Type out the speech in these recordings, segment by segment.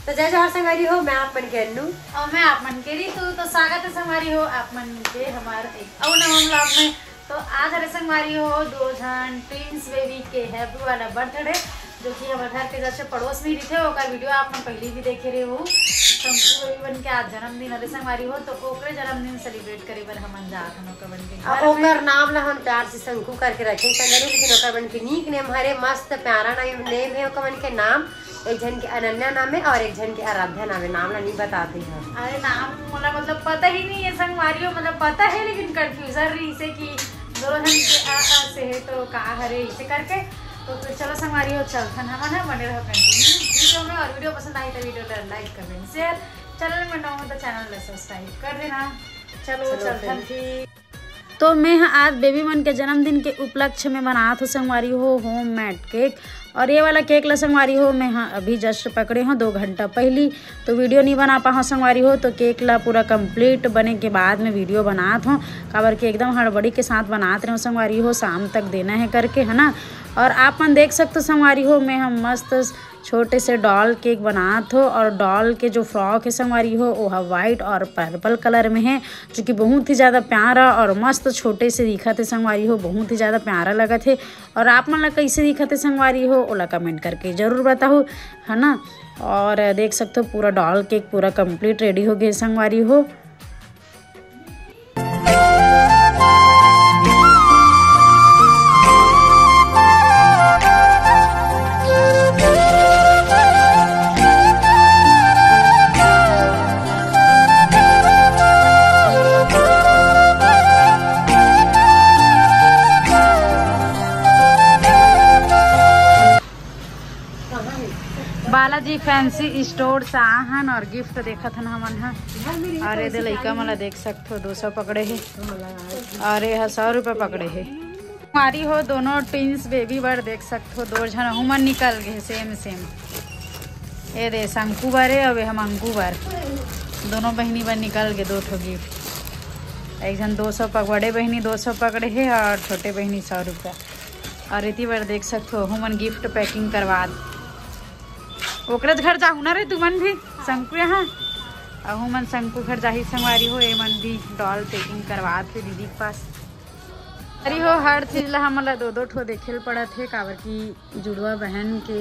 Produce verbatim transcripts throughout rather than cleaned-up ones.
तो जय जोहार संगवारी हो, मैं आप मन के अन्नू। और मैं आप मन के रितु। तो स्वागत है संगवारी हो आप मन के हमार एक अउ नवा vlog में। तो आज हरे संगवारी हो दो झन twins baby के happy वाला birthday, जो कि हमर घर के जैसे पड़ोस में ही रहिथे, ओकर video आप मन पहले भी देखे रहे हो। शंकु baby मन के आज जन्मदिन हरे संगवारी हो, तो ओकरे जन्मदिन celebrate करे बर हमन जात हन ओकर मन के अब घर में। ओकर नाम ला हम प्यार से शंकु करके रखेन संगवारी, लेकिन ओकर मन के nick name हरे, मस्त प्यारा name हे ओकर मन के नाम। एक झन के अनन्या नाम हे और एक झन के आराध्या नाम हे। नाम ला नहीं बताते हैं। अरे नाम मोला मतलब पता ही नहीं है संगवारी हो, मतलब पता है लेकिन confusion रहिसे कि दोनों झन के अ, अ से है तो का हरे इसे करके। तो फिर चलो संगवारी हो चलथन हमन ह, बने रहो continue video में और video पसंद आई तो video ला like, comment, share, channel में नवा हो तो channel ला subscribe कर देना। चलो चलो चलथन फिर। फिर। तो मैं ह आज baby मन के जन्मदिन के उपलक्ष्य में बनात हो संगवारी हो homemade cake। और ये वाला cake ला संगवारी हो मैं ह अभी just पकड़े हो दो घंटा पहली, तो video नहीं बना पाहो संगवारी हो। तो cake ला पूरा complete बने के बाद में video बनात हो, काबर के एकदम हड़बड़ी के साथ बनात रहे हो संगवारी हो, शाम तक देना है करके, है ना। और आप मन देख सकते हो संगवारी हो, मैं हम मस्त छोटे से doll cake बनात हो और doll के जो frock है संगवारी हो, वो ह white और purple colour में है, जो कि बहुत ही ज़्यादा प्यारा और मस्त छोटे से दिखत है संगवारी हो, बहुत ही ज़्यादा प्यारा लगत है। और आप मन ला कैसे दिखत है संगवारी हो, ओला comment करके जरूर बताहू, है ना। और देख सकते हो पूरा doll cake पूरा complete ready हो गए संगवारी हो। बालाजी फैंसी स्टोर से आहन और gift देखत हन हमन ह। और एदे लइका मन ला देख सकथो, दो सौ पकड़े हे और ये ह सौ रुपया पकड़े हे। संगवारी हो दोनों twins baby बर देख सकथो, दो झन हुमन निकल गए same same। ये दे शंकु बर है, अब हम अंकु बर, दोनों बहनी बर निकल गए दो ठो gift। एक झन दो सौ पक-, बड़े बहनी दो सौ पकड़े हे और छोटे बहनी सौ रुपया। और इति बर देख सकथो, हुमन gift packing करवात। ओकरे घर जाहू ना रे तुमन भी, शंकु यहाँ। अउ हुमन शंकु घर जाही संगवारी हो, एमन भी doll packing करवात हे दीदी के पास। अरे हो, हर चीज ला हमन ला दो दो ठो देखे ल पड़त हे, काबर कि जुड़वा बहन के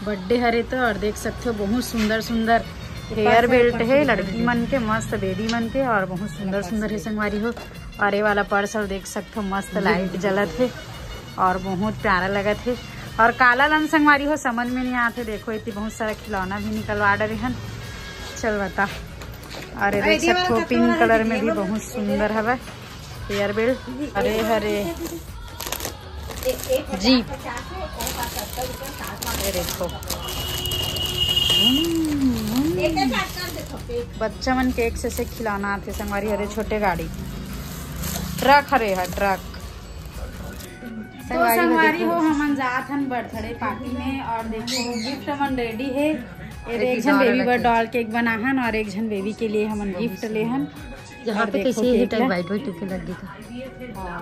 birthday हरे तो। और देख सकथो बहुत सुंदर सुंदर hair belt हे लड़की मन के, मस्त baby मन के, और बहुत सुंदर सुंदर हे संगवारी हो। और ये वाला parcel देख सकथो, मस्त light जलत हे और बहुत प्यारा लगत हे। और काला लन संगवारी हो समझ में नहीं आते, देखो इतनी बहुत सारा खिलौना भी निकलवा डरे हन। चल बता, और ये देख सकथो pink colour में भी बहुत सुंदर हवे hair belt। अरे हरे Jeep। ये देखो। बच्चा मन के एक से, से खिलौना आथे संगवारी। अरे छोटे गाड़ी, truck हरे हा, truck। तो संगवारी हो, हमन जात हन birthday party में। और देखो gift मन ready हे। ये दे एक झन baby बर doll cake बनाहन और एक झन baby के लिए हमन gift लेहन। यहाँ पे कैसे ये type white white टिके लग गई था। हाँ।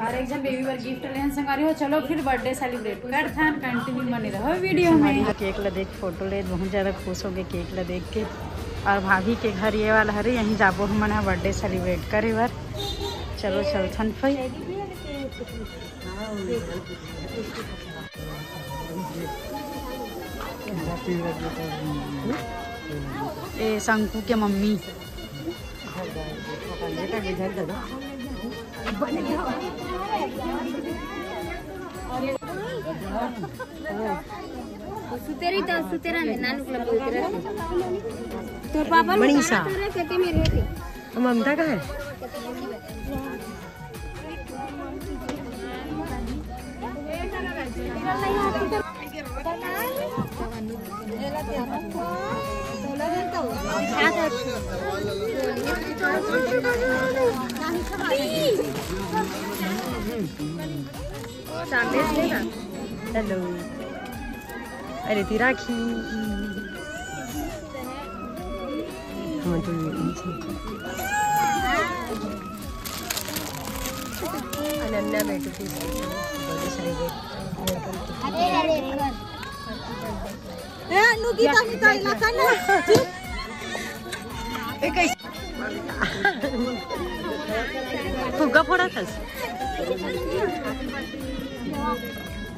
और एक झन baby बर gift लेन संगवारी हो। चलो फिर birthday celebrate करथन, continue बने रहो video में। Cake ला देख, photo ले, बहुत ज्यादा खुश हो गए cake ला देख के। और भाभी के घर ये वाला हरे, यहीं जाबो हमन ह birthday celebrate करे बर। चलो चलथन फिर। ए शंकु के मम्मी। सुतेरी तो सुतेरा ने नानू के बोलते रहते। तोर पापा ने मनीषा। कहा तोरे पेटे में रहते। ममता कहाँ है? Hello। अरे ती राखी। हम तो ये नीचे। अनन्या बेटू की बड़ी सारी बेटी। ए, नुकी तो निकाल ला खाना। चुप। फुग्गा फोड़ा था।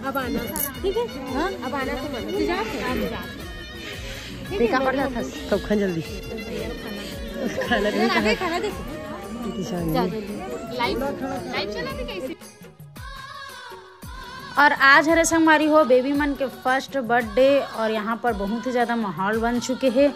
अब आना, ठीक है? हाँ? अब आना तुम, तू जा। ठीक है, का पड़ जाता? कब खान जल्दी। खाना इधर आ गए, खाना दे। जा जल्दी। लाइव, लाइव चला भी कैसे? और आज हरे संगवारी हो बेबी मन के फर्स्ट बर्थडे, और यहाँ पर बहुत ही ज़्यादा माहौल बन चुके हे।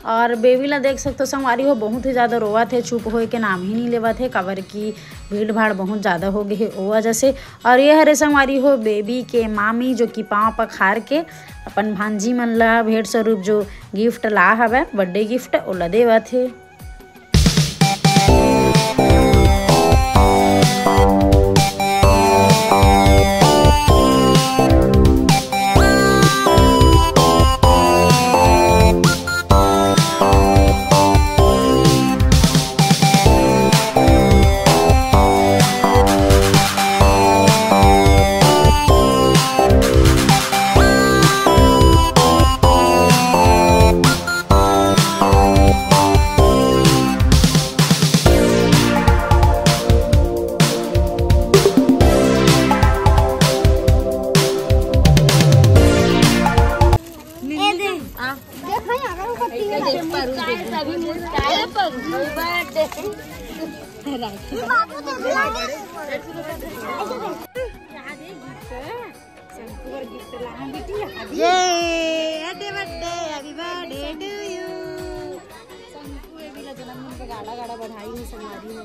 और बेबी ला देख सकते हो संगवारी हो, बहुत ही ज़्यादा रोवत हे, चुप होए के नाम ही नहीं लेवत हे, काबर कि भीड़ भाड़ बहुत ज़्यादा हो गए हे ओ वजह से। और ये हरे संगवारी हो बेबी के मामी, जो कि पाँव पखार के अपन भांजी मन ला भेंट स्वरूप जो गिफ्ट ला हवे, बर्थडे गिफ्ट, ओला देवत हे। ये, happy birthday, happy birthday, happy birthday to you। Sanku ए भी ला जन्मदिन के गाड़ा गाड़ा बधाई हो संगवारी हो।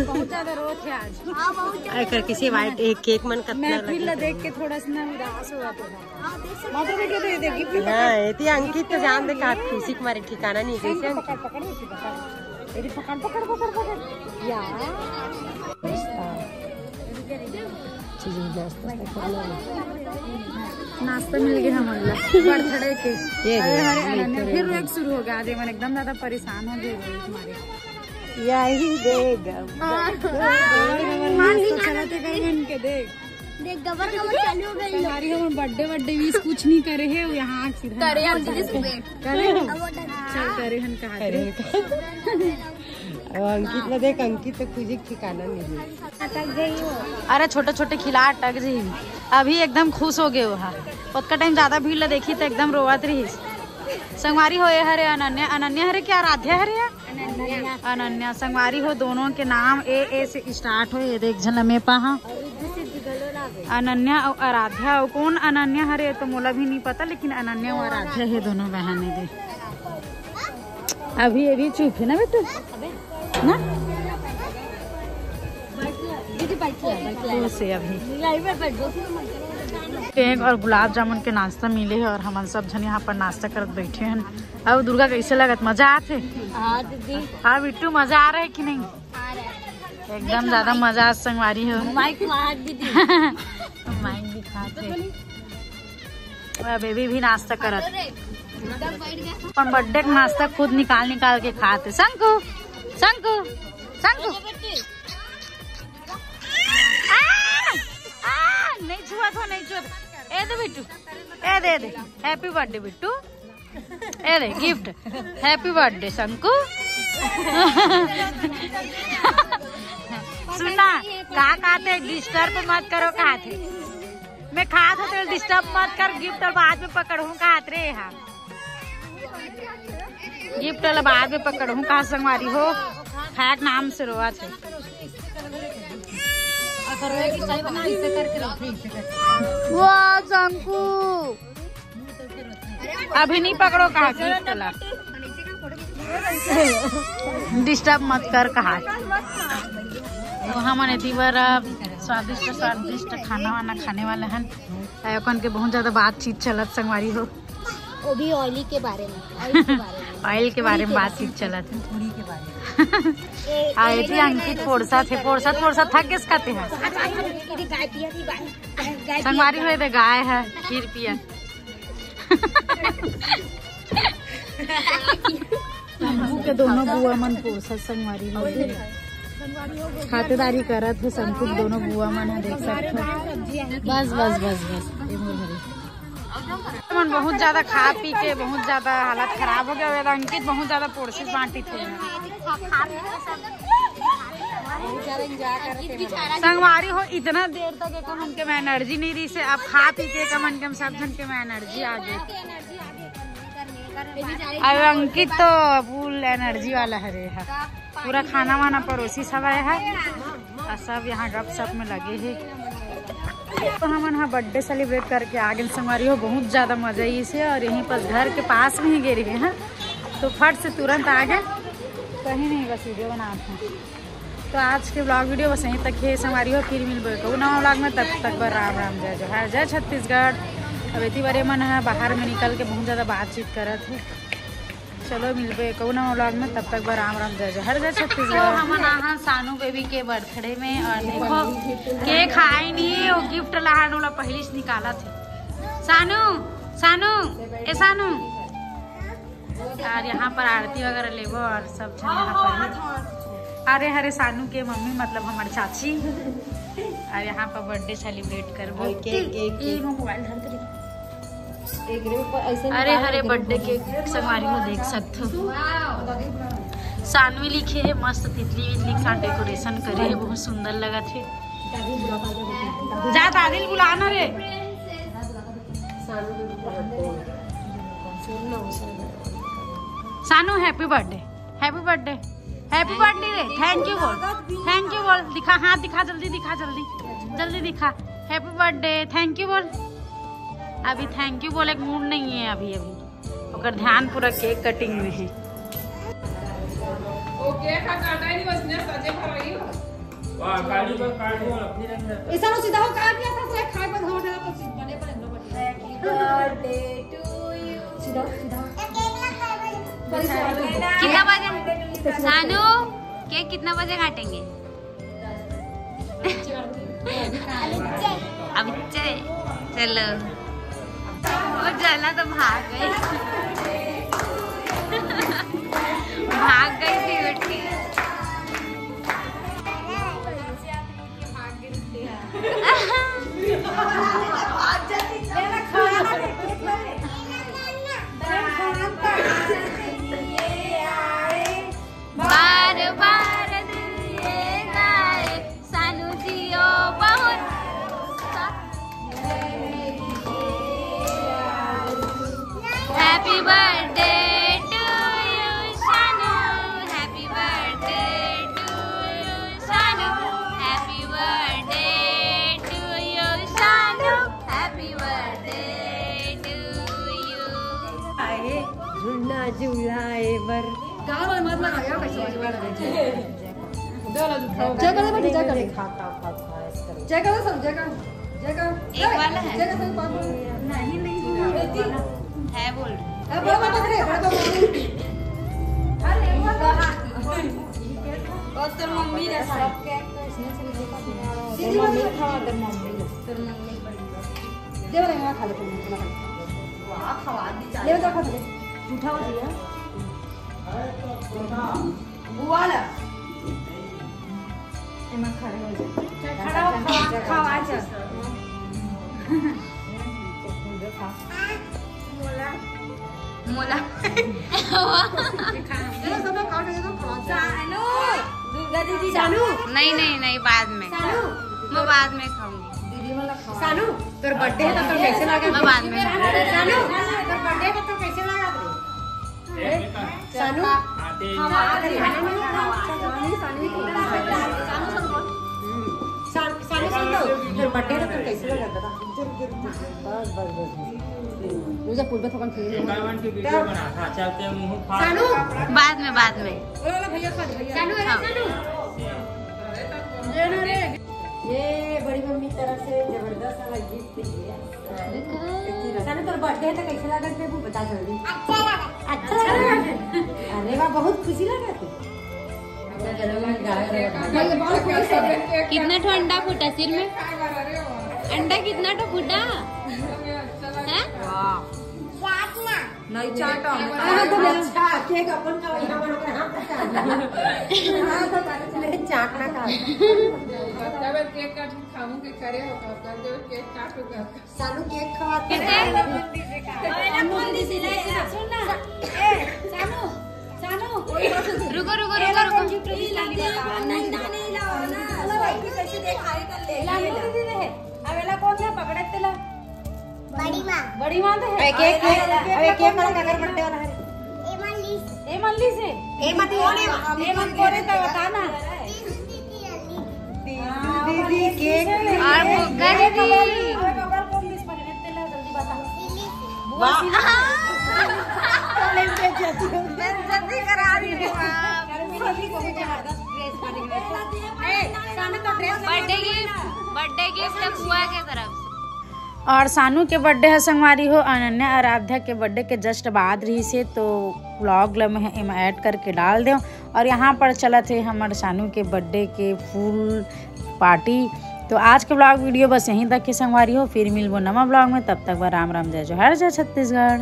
बहुत ज्यादा रोत हे आज। हाँ, बहुत ज्यादा। एकर किसी वाइट एक केक मन कतना महफिल ला देख के थोड़ा सा ना उदास हुआ तो। हाँ, देख सकते मतलब हैं। देखिए, देखिए, हाँ, एती अंकित तो जान दे का खुशी के मारे ठिकाना नहीं कैसे। पकड़, पकड़, पकड़, पकड़, पकड़, पकड़, पकड़। यार। चीजें नाश्ता वास्ता करना है। नाश्ता मिल गया हमन ला बर्थडे के। ये अरे रे, हरे ये अनन्या तो फिर रे। रोए शुरू हो गया। आज मन एकदम ज्यादा परेशान हो गए रोए हमारे। यही देगा। हाँ। नाश्ता चलाते कहीं उनके देख। देख, गबर गबर चालू हो गई। हमारी हम बर्थडे बर्थडे विश कुछ नहीं करे है, वो यहाँ सीधा करे हम करे। करे। अब वो डर- चल करे हम कहा करे। अब अंकित ला देख, अंकित तो खुशी के ठिकाना नहीं है। अरे छोटे छोटे खिला अटक जी, अभी एकदम खुश हो गए हा। ओतका टाइम ज्यादा भीड़ ला देखी तो एकदम रोवत रही। संगवारी हो ए हरे अनन्या, अनन्या हरे क्या आराध्या हरे या? अनन्या। अनन्या। संगवारी हो दोनों के नाम ए ए से स्टार्ट हो। ये देख झन लमे पा हा। अनन्या अउ आराध्या, अउ कौन अनन्या हरे तो मोला भी नहीं पता, लेकिन अनन्या अउ आराध्या हे दोनों बहन हे दे। अभी ये भी चुप है ना बेटू, ना? खुश है अभी। केक और गुलाब जामुन के नाश्ता मिले है और हमन सब झन यहाँ पर नाश्ता करत बैठे हैं। अब दुर्गा कैसे लगत, मजा आत हे? हाँ दीदी। हाँ बिट्टू, मजा आ रहा है कि नहीं? आ रहा है। एकदम ज्यादा मजा आज संगवारी हो। माइक मार दीदी। माइक दिखाते। बेबी भी नाश्ता करत। अपन बर्थडे का नाश्ता खुद निकाल निकाल के खाते। संकु, संकु, संकु। आ, आ, नहीं छुआ था, नहीं छुआ था। ए दे बिट्टू, ए दे, ए दे। Happy birthday Bittu. ए दे गिफ्ट, हैप्पी बर्थडे संकु। सुना, का कहते, डिस्टर्ब मत करो कहते। मैं खात हों तो डिस्टर्ब मत कर, गिफ्ट और बाद में पकड़हूँ कहत रे हा। गिफ्ट वाला बाद में पकड़हूँ कहा संगवारी हो, खाए के नाम से रोवत हे। वाह संकु, अभी नहीं पकड़ो कहा गिफ्ट वाला, डिस्टर्ब मत कर कहा। तो हमन एती बर स्वादिष्ट स्वादिष्ट खाना वाना खाने वाले हैं। अयोकन के बहुत ज्यादा बातचीत चलत संगवारी हो। वो भी ऑयली के बारे में, ऑयल के बारे में। ऑयल के बारे में बातचीत चलत है। पूरी के बारे में। आ, ये भी अंकित फोड़सा थे, फोड़सा, फोड़सा थक गए इसका ते हैं। संगवारी हो, ये गाय है, खीर पिया। संकु के दोनों बुआ मन पोसत संगवारी हो, खातेदारी करत हे संकु के दोनों बुआ मन ह, देख सकत हो। बस, बस, बस, बस, ये मोर हरे। मन बहुत ज्यादा खा पी के बहुत ज्यादा हालत खराब हो गया। अंकित बहुत ज्यादा पोरसी बांटी थे। संगवारी हो, इतना देर तक एक मन के में एनर्जी नहीं रही से, अब खा पी के एक मन के में सब जन के में एनर्जी आ गई। अब अंकित तो फुल एनर्जी वाला हरे है, पूरा खाना वाना परोसी सब आए है। और सब यहाँ गपशप में लगे हे। तो हमन हा बर्थडे सेलिब्रेट करके आ गए संगवारी हो, बहुत ज्यादा मजा आई से। और यहीं पर घर के पास में ही गे रहे हैं, तो फट से तुरंत आ गए, कहीं नहीं, बस वीडियो बनाते हैं। तो आज के ब्लॉग वीडियो बस यहीं तक है संगवारी हो, फिर मिलबो एक नवा ब्लॉग में। तब तक बर राम राम, जय जोहार, जय छत्तीसगढ़। अब इतनी बार ये मन है बाहर में निकल के बहुत ज्यादा बातचीत करत है। चलो मिलबे कौन व्लॉग में, तब तक बर राम राम, जय जोहार, जय तो छत्तीसगढ़। हमन आहा सानू बेबी के बर्थडे में, और देखो केक खाए नहीं है, वो गिफ्ट लाहन ओला पहली से निकाला थे। सानू, सानू, ए सानू। और यहाँ पर आरती वगैरह लेबो और सब जन यहाँ पर है। अरे हरे सानू के मम्मी मतलब हमारे चाची। और यहाँ पर बर्थडे सेलिब्रेट करबो। और केक, केक, ई केक। मोबाइल धर के दे। एकरे ऊपर ऐसे अरे निकाल हरे के बर्थडे केक संगवारी हो देख सकत हो। सानवी लिखे है, मस्त तितली वितली के साथ डेकोरेशन करे है, बहुत सुंदर लगत है। जा दादी ल बुला ना रे। सानू happy birthday, happy birthday, happy birthday रे। थैंक यू बोल, थैंक यू बोल, दिखा, हाथ दिखा, जल्दी दिखा, जल्दी, जल्दी दिखा। हैप्पी बर्थडे, थैंक यू बोल। अभी थैंक यू बोले के मूड नहीं है अभी, अभी ओकर ध्यान पूरा केक कटिंग में है। वो केक का काटा ही नहीं, बस ने सजे भर रही हो। वाह, काली पर काट दो, अपनी रंग में। ऐसा हो सीधा हो, काट लिया था, पूरा खाए पर हो जाएगा, तो बने बने हम लोग बने। Happy birthday to you। सीधा, सीधा। कितना बजे? सानू, केक कितना बजे काटेंगे? अब चे-, चलो। वो जना तो भाग गई, भाग गई थी उठ के। बार बार दिए गाए, सानू जियो बहुत। Happy birthday to you, सानू। Happy birthday to you, सानू। Happy birthday to you, सानू। Happy birthday to you। आए झुलना झुलाए बर। गाँव में मत लगा, यहाँ पे चल रहा है। जय कर दे बेटी, जय कर दे। जय कर दे सब, जय कर, जय कर। एक वाला है। जय कर दे, पापा। नहीं, नहीं, बेटी। है बोल रही। अब बड़ा पापा खड़े, बड़ा पापा खड़े। अरे, वो कहाँ? और तेरी मम्मी जैसा है। दीदी मम्मी मम्मी। खा, तेरी मम्मी। तेरी मम्मी बड़ी। दे वाला यहाँ खा ले, तुम इतना खा ले। वाह, खवा दी ले, चाय। उधर खा ले। जूठा हो गया। बुआ ला। एमा खड़े हो जा। चल, खड़ा हो, खवा, खवा, चल। मोला। मोला। ये सब खा ले, तो खवा, चल। सानू। दुर्गा दीदी, सानू। नहीं, नहीं, नहीं, बाद में। सानू। मैं बाद में खाऊंगी। दीदी वाला खवा। सानू, तोर बर्थडे है, तो तोर कैसे लगा? मैं बाद में खाऊंगी। सानू, तोर बर्थडे है, तो कैसे लगा? सानू, हाँ, दे। हम आते हैं। सानू, सानू, सानू, सानू, सानू। हम्म। सानू, सानू, सुन लो। तेरे बर्थडे ना, तेरे कैसे लगा, बता। बस, बस, बस, बस। मुझे पूर्व थोड़ा फील एक बार वन की वीडियो बना था, चलते हैं मुंह फाड़। सानू। बाद में, बाद में। ओ, भैया, खा दे, भैया। सानू, अरे, हाँ। सानू। ये ना रे। ये बड़ी मम्मी तरफ से जबरदस्त वाला गिफ्ट है। सानू, तोर बर्थडे है तो कैसे लगा थे, वो बता जल्दी। अच्छा लगा। अच्छा लगा? अरे वाह, बहुत खुशी लगा थी। कितना ठो अंडा फूटा सिर में? अंडा कितना ठो फूटा? हैं? वाह। नहीं चाटा। हाँ, तो अच्छा, केक अपन का वही हमारे यहाँ का चाटा। हाँ, तो ले चाटना का। तब केक काट खाऊं के करे हो, कर दे केक काटूंगा। सानू केक खवाते सुन ना, ए, सानू, सानू, रुको रुको रुको रुको। नहीं लाओ ना, कैसे देखाए कर ले। लानू दीदी दे। अवेला कौन है पकड़े तेला? बड़ी माँ। बड़ी माँ दे। अबे केक, अबे केक वाला का घर बर्थडे वाला है। एमन लिस। ए मल्ली से। ए मत कोने। ए मन कोने तो बताना। लिस दीदी अली। दीदी केक। और फुग्गा दीदी। अबे कबर कौन मिस पकड़े तेला जल्दी बता। वाह। जल्दी करा रही हूँ। बर्थडे गिफ्ट, बर्थडे गिफ्ट बुआ के तरफ से। और सानू के बर्थडे है संगवारी हो, अनन्या आराध्या के बर्थडे के जस्ट बाद रही से, तो व्लॉग ल मैं एमा ऐड करके डाल देव। और यहाँ पर चलत है हमारे सानू के बर्थडे के फुल पार्टी। तो आज के व्लॉग वीडियो बस यहीं तक के संगवारी हो, फिर मिलबो नवा व्लॉग में। तब तक बर राम राम, जय जोहार, जय छत्तीसगढ़।